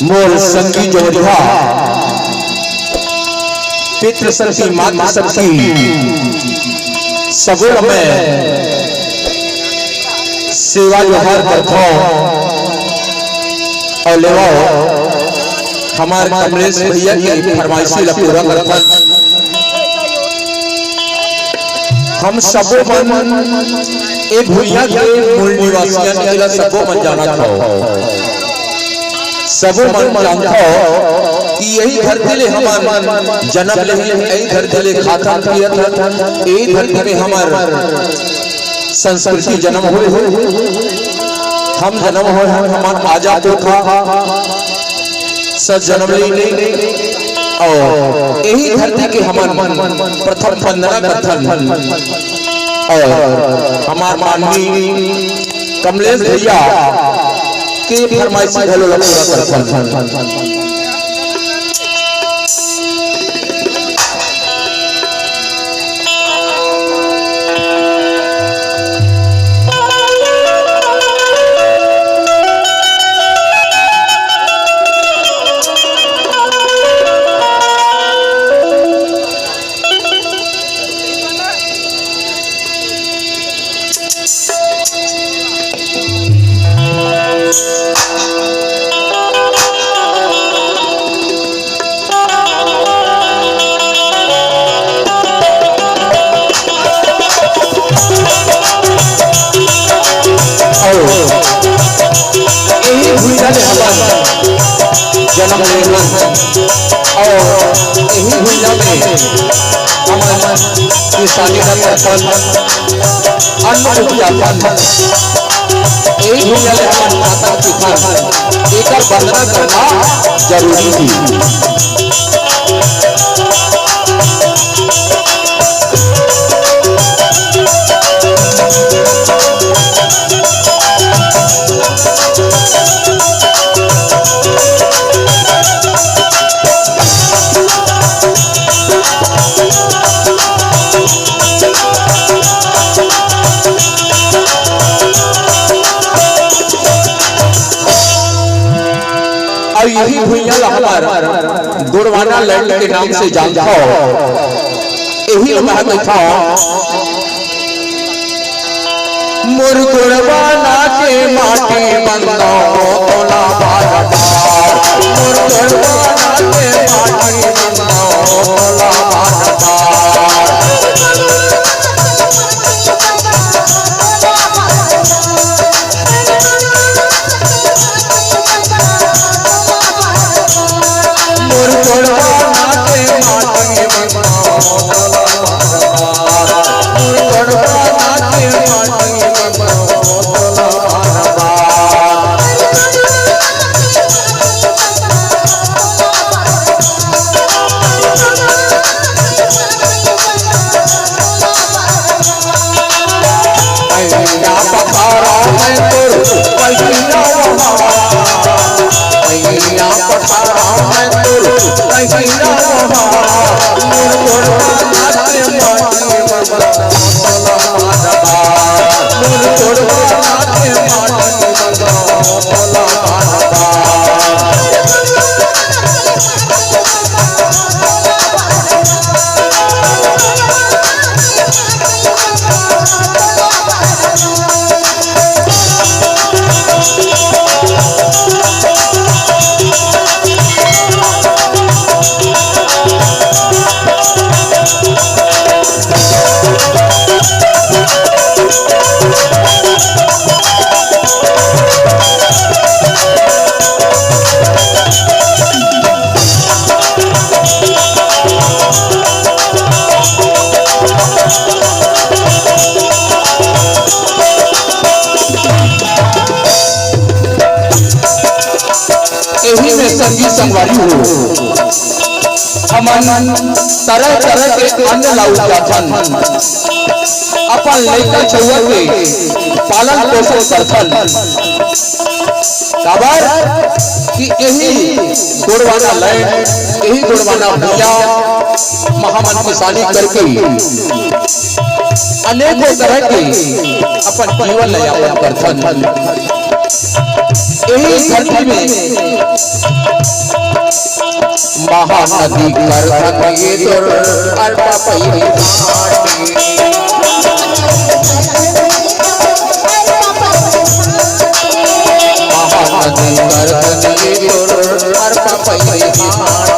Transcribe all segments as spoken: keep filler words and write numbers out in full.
मोर संगी जवरिहा, पितृ संगी, मातृ संगी, सबो ल मैं सेवा जोहार करथौं। अउ लेवव, हमर कमलेश भैया के फरमाइशी ल पूरा करथन। हम सबो मन ए भुइयां के मूल निवासियन, एला सबो मन जानत हव। सबो मन जानत हव कि यही धरती ले हमन जनम लेहे, यही धरती ले खाथन पियत हन, यही धरती में हमर संस्कृति जनम होए हे। हम जनम होए हन, हमर आजा पुरखा सब जनम ले, अउ यही धरती के हमन प्रथम वंदना करथन। अउ हमर माननीय कमलेश भैया के फरमाइशी घलो ल पूरा करथन। अउ यही भुइयां ले हमन जनम लेहन, अउ यही भुइयां में हमन किसानी ल करथन, अन्न उपजाथन, यही भुइयां ले हमन खाथन पीथन, एकर वंदना करना जरूरी हे। अउ यही भुइयां ला हमर गोड़वाना लैंड के नाम से जानथव। यही ला मैं कहिथव, मोर गोड़वाना के माटी बंदो तोला बारदार, मोर गोड़वाना के माटी बंदो तोला बारदार। एही में संगी संगवारी हो, हमन तरह-तरह के अन्न ला उपजाथन, अपन लइका छउवा के पालन पोषण करथन। काबर कि एही गोड़वाना लैंड, एही गोड़वाना भुइयां म हमन किसानी करके अनेकों तरह के अपन जीवन ल यापन करथन। यही धरती में महानदी करथन ये तोर अरपा पइरी घाट। महानदी करथन ये तोर अरपा पइरी घाट।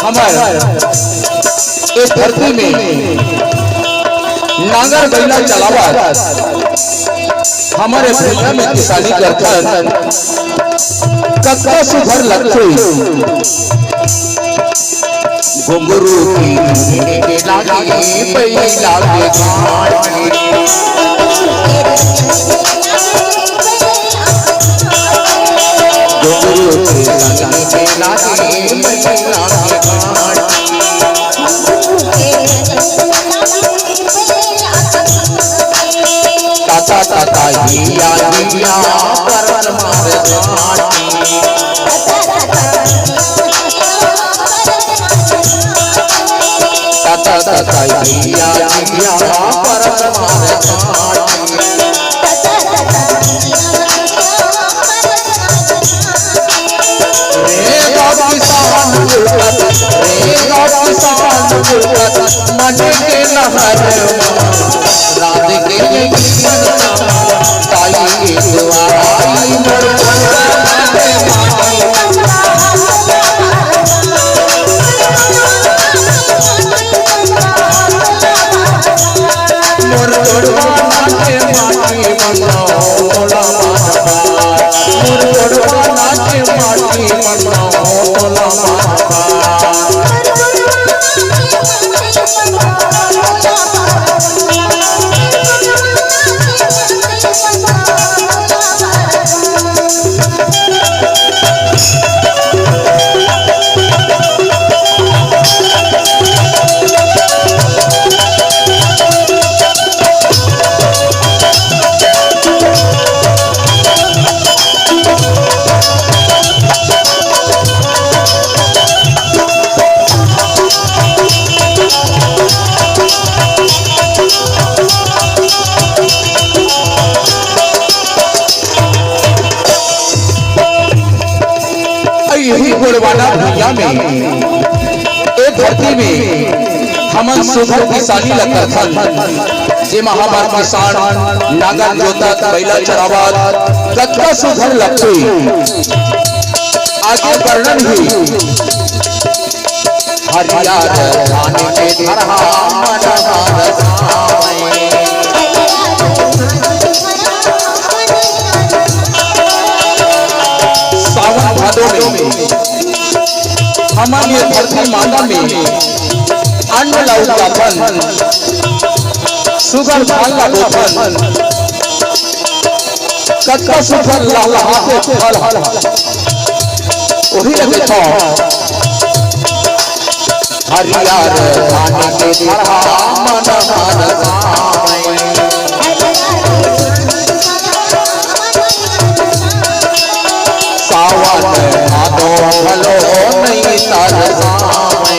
हमर ए धरती में नांगर बइला चलावत हमर ए भुइयां में किसानी करथन, कतका सुघर लगथे। घुंघरू की धुन के लागी बइला के गाड़ी। घुंघरू के धुन के लागी बइला के गाड़ी। ताता ताता हिया हिया परन मारे गाड़ी। ताता ताता हिया हिया परन मारे गाड़ी। रे बाबा किसान गुरबत, रे बाबा किसान गुरबत, मन के लहर मा, रात के ये गीत ताई के दुआरा आई मोर मोर तोड़वा नाचे माटी मंगाओ तोला माता। मोर तोड़वा नाचे माटी मंगाओ तोला माता। यही गोड़वाना भुइयां में, ए धरती में हमन सुघर किसानी ल करथन, जेमा हमर किसान नांगर जोतत, बइला चरावत, कतका सुघर लगथे। आगे वर्णन भी। हरियर धान के थरहा मन हर साए। सावन भादो में हमन ये धरती माता में अन्न ला उगाथन, सुघर धान ला बोथन, कतका सुघर लहलहाथे फल ह, ओही ल देखो। हरियर धान के थरहा मन हर साए। सावन भादो घलो नइ तरसाए।